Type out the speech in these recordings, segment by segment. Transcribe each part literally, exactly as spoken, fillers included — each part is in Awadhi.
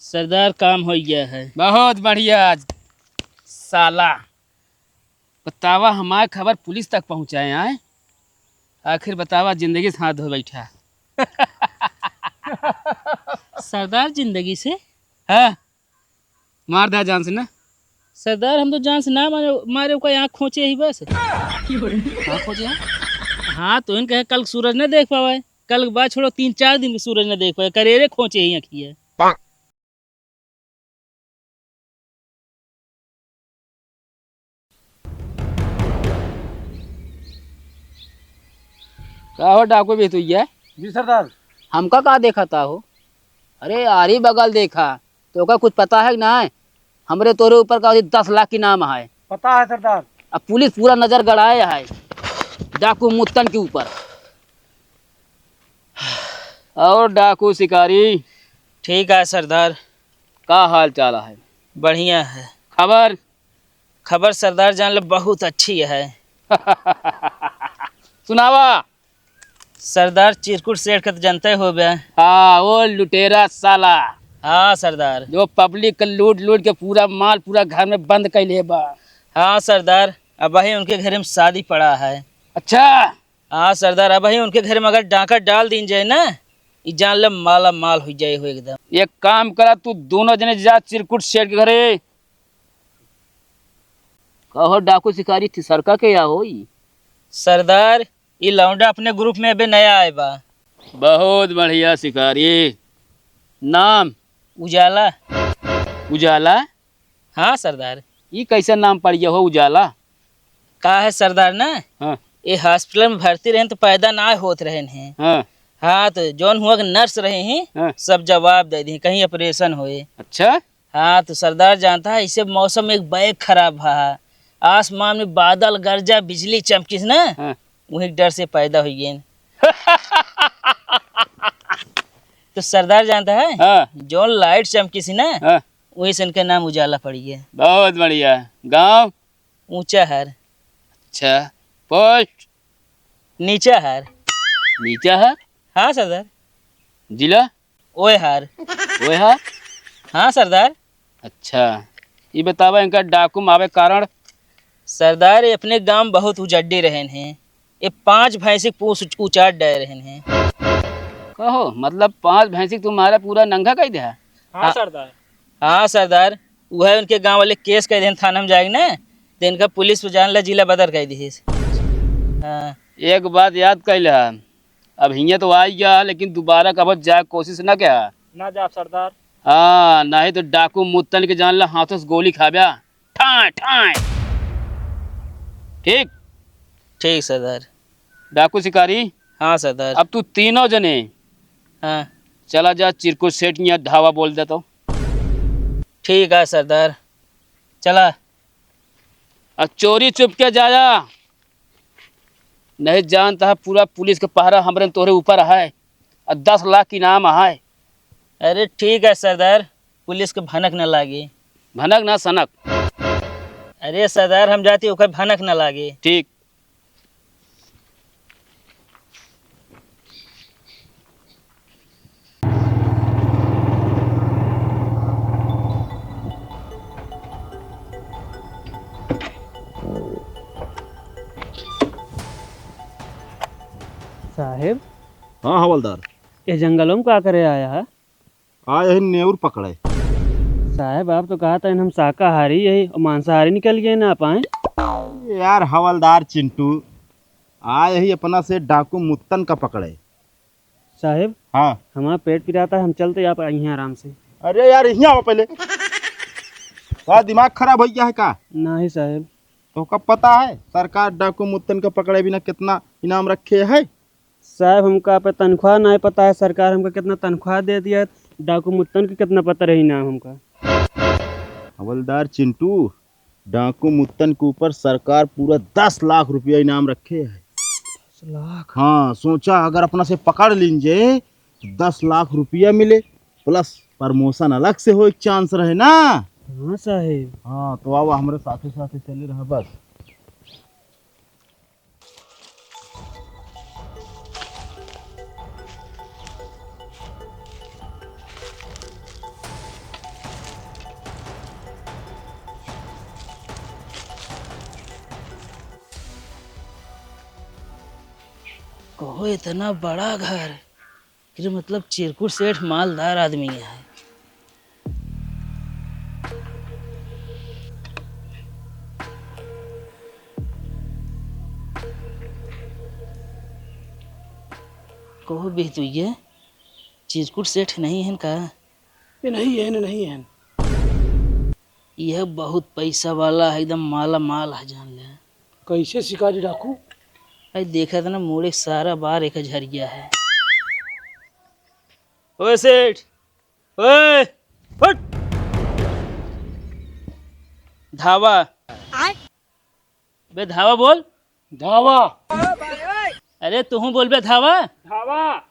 सरदार, काम होइ गया है। बहुत बढ़िया। साला, बतावा, हमार खबर पुलिस तक पहुँचाए आए। आखिर बतावा, जिंदगी से हाथ धो बैठा। सरदार, जिंदगी से? हाँ, मार दा जान से ना। सरदार, हम तो जान से ना मारे, मारे ओकर आँख खोचे ही बस। आँख खोचे हैं? हाँ, तो इनके कल सूरज न देख पावे, कल के बाद छोड़ो, तीन चार दिन के सूरज न देख पावे, करेरे खोचे ही आँखिया। का हो डाकू बितुइया? जी सरदार। हमका का देखा था हो? अरे आरी बगल देखा, तो का कुछ पता है कि ना? हमरे तोरे ऊपर का होती दस लाख इनाम है। पता है सरदार। अब पुलिस पूरा नजर गड़ाए है डाकू मुत्तन के ऊपर। और डाकू शिकारी? ठीक है सरदार। का हाल चाल है? बढ़िया है। खबर? खबर सरदार जान ले बहुत अच्छी है। सुनावा। सरदार चिरकुट सेठ के तो जानते हो बे। हाँ, वो लुटेरा साला। हाँ सरदार। जो पब्लिक के लूट लूट के पूरा माल पूरा घर में बंद कर ले बा। हाँ सरदार, अब वही उनके घर में शादी पड़ा है। अच्छा। हाँ सरदार, अब ही उनके घर में अगर डाका डाल दीन जाए ना, ई जान ले माला माल हो जाए हो एकदम। एक काम करा, तू दोनों जने जा चिरकुट सेठ के घरे। कहो डाकू शिकारी, तिसरका के या होई? सरदार, ई लौंडा अपने ग्रुप में अबे नया आए बा। बहुत बढ़िया शिकारी। नाम? उजाला। उजाला? हाँ सरदार। ई कैसे नाम पड़ गया हो उजाला? का है सरदार ना, हाँ। ये हॉस्पिटल में भर्ती रहेन तो पैदा ना होत रहेन हैं। हाँ। हाँ, तो जौन हुआ के नर्स रहे हैं, हाँ। सब जवाब दे दी, कहीं ऑपरेशन होए। अच्छा। हाँ, तो सरदार जानता है, इसे मौसम एक बैग खराब है, आसमान में बादल गरजा बिजली चमकिस ना, हाँ। वही डर से पैदा हुई गए। तो सरदार जानता है, हाँ। जौन लाइट चमकिस ना, हाँ। वही से इनके नाम उजाला पड़ गया। बहुत बढ़िया। गाँव? ऊंचा हर। अच्छा। पोस्ट? नीचा हर। नीचा हर? हाँ सरदार। जिला? ओए हर। ओए हर? हाँ सरदार। अच्छा, ये बतावा इनका डाकू में आवे कारण? सरदार, ये अपने गांव बहुत उजड्डी रहन हैं, ये पांच भैंसी के पूंछ उच-, उचाट डाय रहन हैं। कहो, मतलब पांच भैंसी के तुम्हारा पूरा नंगा कर दिया? हाँ हाँ। सरदार। हाँ सरदार, वह उनके गांव वाले केस कर देन थाना में जाएगी ना, तो इनका पुलिस में जान ला जिला बदर कर दी। हाँ। एक बात याद कर ले, अब हियाँ तो आई गया, लेकिन दोबारा कब जाए कोशिश ना क्या? ना जाब सरदार। हाँ, नहीं तो डाकू मुत्तन के जान ला हाथों से गोली खाब्या। ठाए, ठाए। ठीक? ठीक सरदार। डाकू शिकारी? हाँ सरदार। अब तू तीनों जने हाँ। चला जा चिरकुट सेठ यहाँ ढाबा बोल दे तो। ठीक है सरदार, चला। अब चोरी चुप के जाया, नहीं जानता है पूरा पुलिस के पहरा हमरे तोहरे ऊपर है, और दस लाख इनाम है। अरे ठीक है सरदार, पुलिस के भनक न लागे। भनक ना सनक। अरे सरदार, हम जाती ओकर भनक न लागे। ठीक। साहेब। हाँ हवलदार। ये जंगलों में का करे आया है? आ यही नेउर पकड़े। साहेब, आप तो कहा था हम शाकाहारी यही और मांसाहारी निकल गए ना आप आए। यार हवलदार चिंटू, आ यही अपना से डाकू मुत्तन का पकड़े। साहेब, हाँ। हमारा पेट पिराता है, हम चलते, आप आइए आराम से। अरे यार, यहाँ आओ पहले। का दिमाग खराब हो गया है का? नहीं साहेब। तो का पता है सरकार डाकू मुत्तन का पकड़े बिना कितना इनाम रखे है? साहेब, हमका पे तनख्वाह नहीं पता है, सरकार हमका कितना तनख्वाह दे दिया है, डाकू मुत्तन के कितना पता रही इनाम हमका। हवलदार चिंटू, डाकू मुत्तन के ऊपर सरकार पूरा दस लाख रुपया इनाम रखे है। दस लाख? हाँ, सोचा अगर अपना से पकड़ लीन जे, तो दस लाख रुपया मिले, प्लस प्रमोशन अलग से हो एक चांस रहे ना। हाँ साहेब। हाँ, तो आओ हमरे साथे साथे चले रहा बस। कहो, इतना बड़ा घर, कि मतलब चिरकुट सेठ मालदार आदमी है। कहो बिहतुइये, चिरकुट सेठ नहीं है का? ये नहीं है, नहीं है। यह बहुत पैसा वाला है, एकदम माला माल है, जान ले। कैसे शिकारी डाकू? अरे देखा था ना, मुड़े सारा बार एक झरिया है। ओए सेठ, ओए, फट। धावा। आय। बे धावा बोल। धावा। अरे तुहूँ बोल बे धावा। धावा।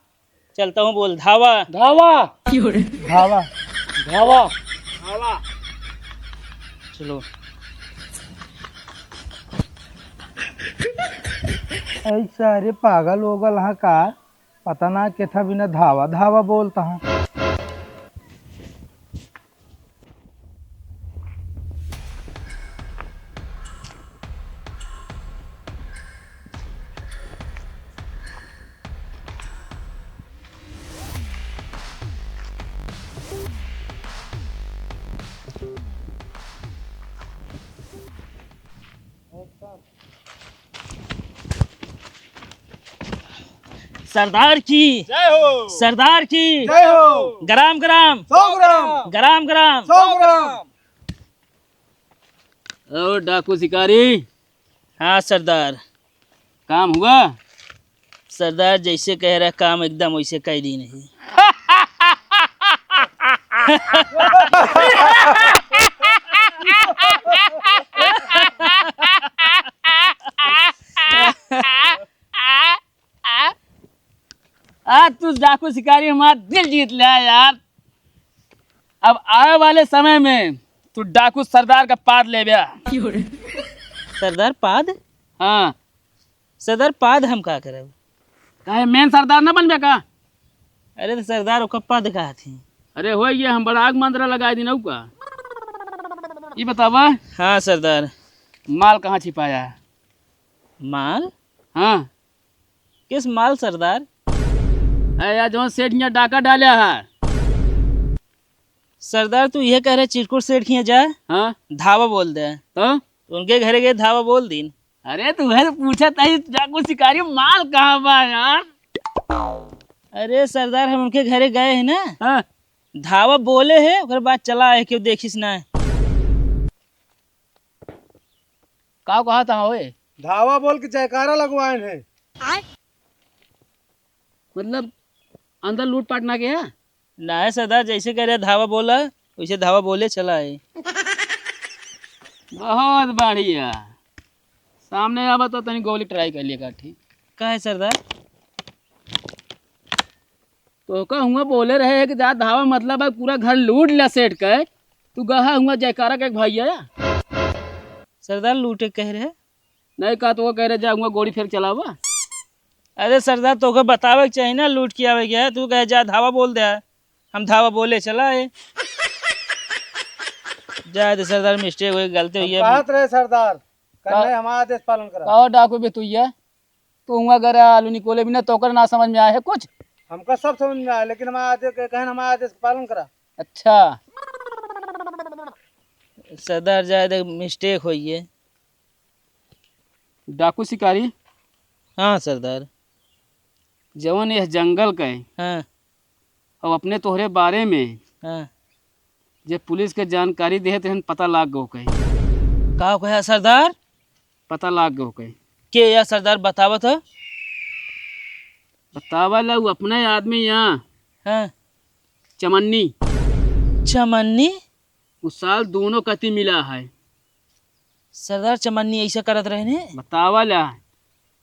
चलता हूँ बोल धावा। धावा। धावा। धावा। धावा। चलो। ऐ सारे पागल ओगल हाँ का? पता ना केथा बिना धावा धावा बोलत हाँ। सरदार की। जय हो। सरदार की। जय हो। गराम गराम। सौ ग्राम। गराम गराम। सौ ग्राम। और डाकू शिकारी। हाँ सरदार। काम हुआ? सरदार जैसे कह रहा काम एकदम वैसे कह दी नहीं। आज तू डाकू शिकारी हमार दिल जीत लिया यार। अब आवे वाले समय में तू डाकू सरदार का पाद लेब्या। सरदार पाद? हाँ। सरदार पाद हम का करब? काहे मेन सरदार ना बनबे का? अरे तो सरदार ओकर पद का हथी? अरे हो ये हम बड़ा आग मंदरा लगाए दिन का। ई बतावा। हाँ सरदार। माल कहाँ छिपाया है? माल? हाँ। किस माल सरदार? अरे यार जौन सेठ यहाँ डाका डाला है। सरदार तू यह कह रहे चिरकुट सेठ के यहाँ जा। हाँ। धावा बोल दे। तो? उनके घरे गए धावा बोल दीन। अरे तू है तो पूछा तही डाकू शिकारी माल कहाँ बा यार? अरे सरदार हम उनके घरे गए हैं ना। हाँ। धावा बोले है ओकर बाद चला आए क्यों देखिस ना। का कहा था ओए? धावा बोल के जयकारा लगवाए हैं। मतलब अंदर लूटपाट ना किया? ना है सरदार, जैसे कह रहे धावा बोला वैसे धावा बोले चला है। बहुत बढ़िया। सामने आवा तो तनी गोली ट्राई कर लिया काठी। का है सरदार? तो का हुआ बोले रहे है कि जा धावा मतलब है पूरा घर लूट लिया सेठ के, तू गहा हुआ जयकारा के भाई आया। सरदार लूटे कह रहे। नहीं का तो वो कह रहे जा हुआ गोली फेंक चलावा। अरे सरदार तोके बतावे के चाही ना लूट के आवे के है, तू कहे जा धावा बोल दे, हम धावा बोले चला है। जाए दे सरदार मिस्टेक हो गई गलती हो हम गई। कहत रहे सरदार, का- कल नहीं हमारा आदेश पालन करा। का डाकू भी तू ये? तू हुआ अगर आलू निकोले भी ना तो ओकर ना समझ में आए है कुछ। हमका सब समझ में आए लेकिन हमारा आदेश के कहन हमारा आदेश के पालन करा। अच्छा। सरदार जाए दे मिस्टेक होइए। डाकू शिकारी। हाँ सरदार। जवन यह जंगल के हाँ। और अपने तोहरे बारे में हाँ। जे पुलिस के जानकारी देहत रहन पता लाग गो के। का कहे सरदार? पता लाग गो के। के या सरदार बतावत है? बतावा ला उ अपने आदमी यहाँ। हाँ। चमन्नी। चमन्नी? उ साल दोनों कति मिला है। सरदार चमन्नी ऐसा करत रहने? बतावा ला।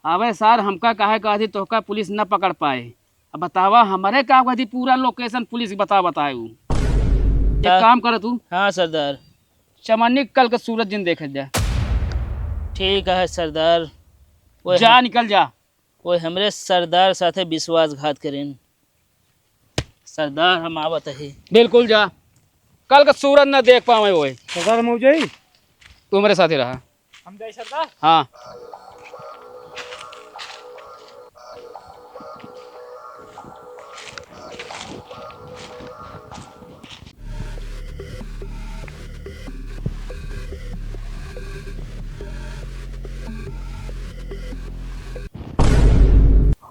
अबे सार हमका काहे कहती तोहका पुलिस न पकड़ पाए। अब बतावा हमरे का कहती पूरा लोकेशन पुलिस बता बताए उ। एक ता- काम कर तू। हाँ सरदार। चमन्नी कल के सूरज जिन देखत जा। ठीक है सरदार। वो जा हम- निकल जा। वो हमरे सरदार साथे विश्वासघात करेन। सरदार हम आवत ही। बिल्कुल जा। कल का सूरज ना देख पावे ओए। सरदार हम हो जाई। तू हमरे साथे रहा। हम जाई सरदार। हाँ।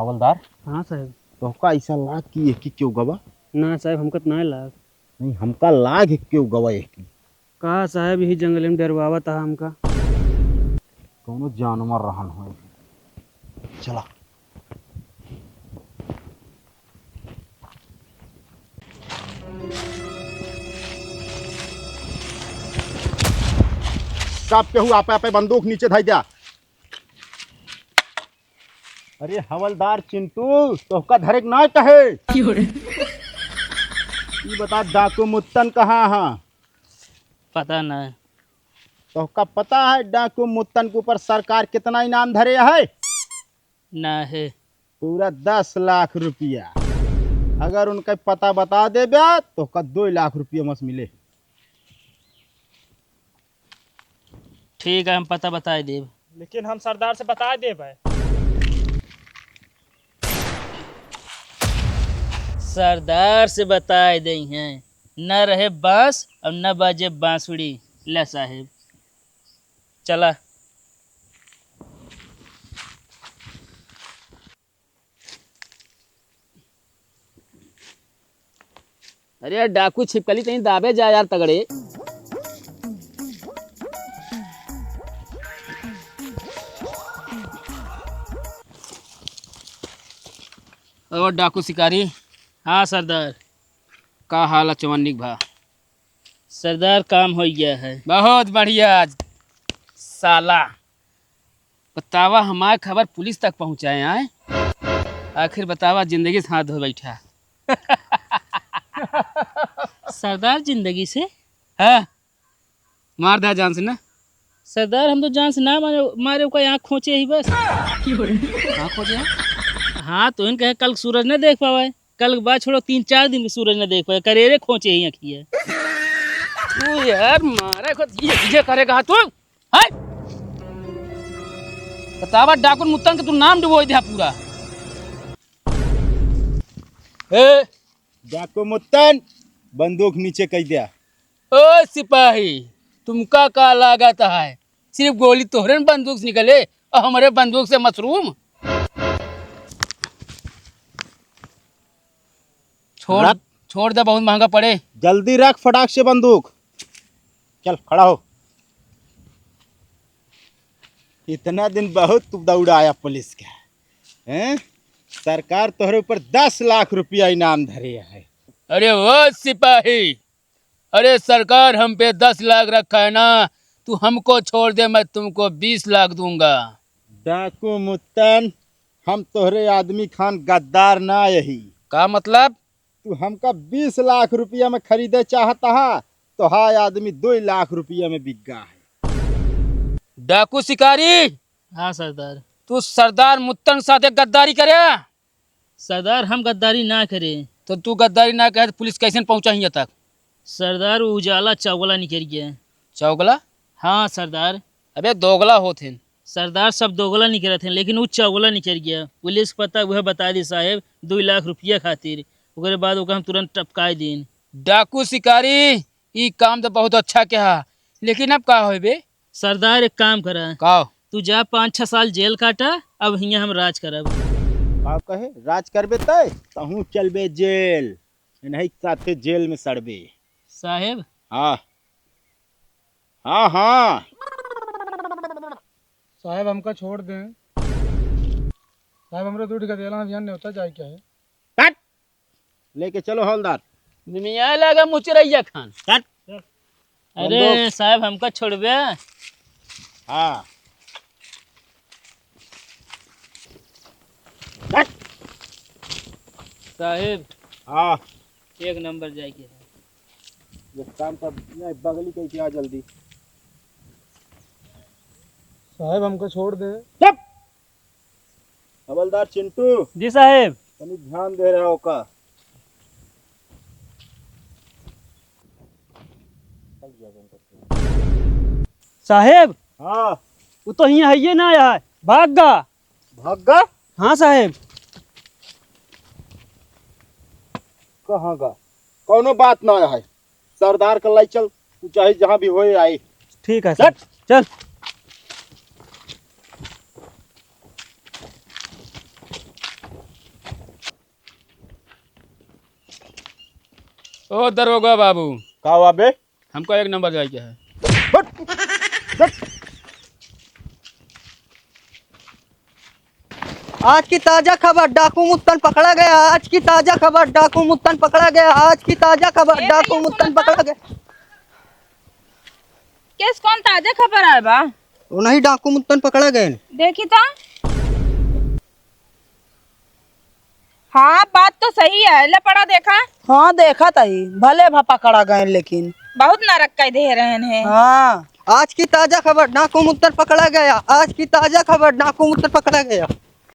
हवलदार। हाँ साहेब। तोहका ऐसा लाग कि एहकी केहू गवा? ना साहेब, हमका त नाहीं लाग। नहीं, हमका लाग एहकी केहू गवा एहकी। का साहेब, यही जंगले में डरवावत ह हमका। कौनो जानवर रहन होए। चला। सब केहू आपे आपे बंदूक नीचे धइ द्या। अरे हवलदार चिंटू, तोहका धरे के नाय कहे। क्यों रे? ई बता, डाकू मुत्तन कहाँ है? पता नहीं। तोहका पता है डाकू मुत्तन के ऊपर सरकार कितना इनाम धरे है? नहीं। पूरा दस लाख रुपया। अगर उनका पता बता देबे, तोहका दो लाख रुपया मस मिले। ठीक है, हम पता बताइ देब। लेकिन हम सरदार से बताइ देब है। सरदार से बताइ देइहैं, न रहे बांस और न बाजे बांसुरी। ले साहेब, चला। अरे यार, डाकू छिपकली, तनी दाबे जा यार तगड़े। और डाकू शिकारी? हाँ सरदार। का हाल है चवन्निक भा? सरदार, काम होइ गया है। बहुत बढ़िया साला। बतावा, हमार खबर पुलिस तक पहुँचाए आए। आखिर बतावा, जिंदगी से हाथ धो बैठा। सरदार, जिंदगी से? हाँ, मार द्या जान से ना। सरदार, हम तो जान से ना मारे, मारे ओका आँख खोंचे ही बस। आँख खोंचे है? हाँ, तो इनके कल सूरज न देख पावे, कल के बाद छोड़ो, तीन चार दिन के सूरज न देख पावे, करेरे खोंचे ही अखिया। तू यार मारे को ये, ये करेगा तू? हाय! बतावा डाकुन मुत्तन के तू नाम डुबोइ द्या पूरा। ए, डाकू मुत्तन, बंदूक नीचे कइ द्या। ओ सिपाही, तुमका का लागत है? सिर्फ गोली तोहरे न बंदूक से निकले और हमरे बंदूक से मशरूम? छोड़, रख। छोड़ दे, बहुत महंगा पड़े। जल्दी रख फटाक से बंदूक। चल, खड़ा हो। इतना दिन बहुत तू दौड़ाया पुलिस का, हैं? सरकार तोहरे ऊपर दस लाख रुपया इनाम धरे है। अरे ओ सिपाही, अरे सरकार हम पे दस लाख रखा है ना, तू हमको छोड़ दे, मैं तुमको बीस लाख दूंगा। डाकू मुत्तन, हम तोहरे आदमी खान गद्दार ना यही। का मतलब? तू हमका बीस लाख रुपया में खरीदे चाहता है, तोहार आदमी दो लाख रुपया में बिक गा है। डाकू शिकारी, हाँ सरदार। तू सरदार मुत्तन साथे गद्दारी करे? सरदार, हम गद्दारी ना करे। तो तू गद्दारी ना करे तो पुलिस कैसे पहुँचा हियाँ तक? सरदार, उ उजाला चौगला निकल गया। चौगला? हाँ सरदार। अबे दोगला होत हैं। सरदार, सब दोगला निकलत हैं, लेकिन उ चौगला निकल गया। पुलिस पता वह बता दी साहेब, दो लाख रुपया खातिर। ओकरे बाद ओका हम तुरंत टपकाए दीन। डाकू शिकारी, ई काम तो बहुत अच्छा किहा, लेकिन अब का होई बे? सरदार, एक काम करा। का? तू जा, पाँच छह साल जेल काटा, अब हियाँ हम राज करब। का कहे? राज करबे तय? तहूँ चलबे जेल, इनही साथे जेल में सड़बे। साहेब। हाँ। हाँ, हाँ। साहेब, हमका छोड़ दें। साहेब, हमरे दू ठे गदेला हैं, बिहान नेवता जाए क्या है? काट। लेके चलो हवलदार। निमिया लगा मुचरैया खान। काट। अरे बंदूक। साहेब, हमका छोड़बे? हाँ। काट। साहेब। हाँ। एक नंबर जाए के है। एक काम कर, नहीं, बगली कह के आ जल्दी। साहेब, हमको छोड़ दे। चुप। हवलदार चिंटू। जी साहेब। तनी ध्यान दे रहा हो का? साहेब। हाँ। वो तो हियाँ हइये ना आया है, भाग गा। भाग गा? हाँ साहेब। कहाँ गा? कौनो बात ना है, सरदार का लाई चल, तू चाहे जहाँ भी होए आए। ठीक है सर। चल। चल। ओ दरोगा बाबू। का हुआ बे? हमको एक नंबर जाए के है। हट! हट! आज की ताजा खबर, डाकू मुत्तन पकड़ा गया। आज की ताजा खबर, डाकू मुत्तन पकड़ा गया। आज की ताजा खबर, ए डाकू भैया, मुत्तन सुनो तो। पकड़ा गया। केस कौन ताजा खबर आए बा? वो नहीं, डाकू मुत्तन पकड़ा गए। देखी तो। हाँ, बात तो सही है। ले पड़ा देखा। हाँ, देखा तही, भले भा पकड़ा गए, लेकिन बहुत नरक कइ दे रहन है। हाँ। आज की ताजा खबर, डाकू मुत्तन पकड़ा गया। आज की ताजा खबर, डाकू मुत्तन पकड़ा गया।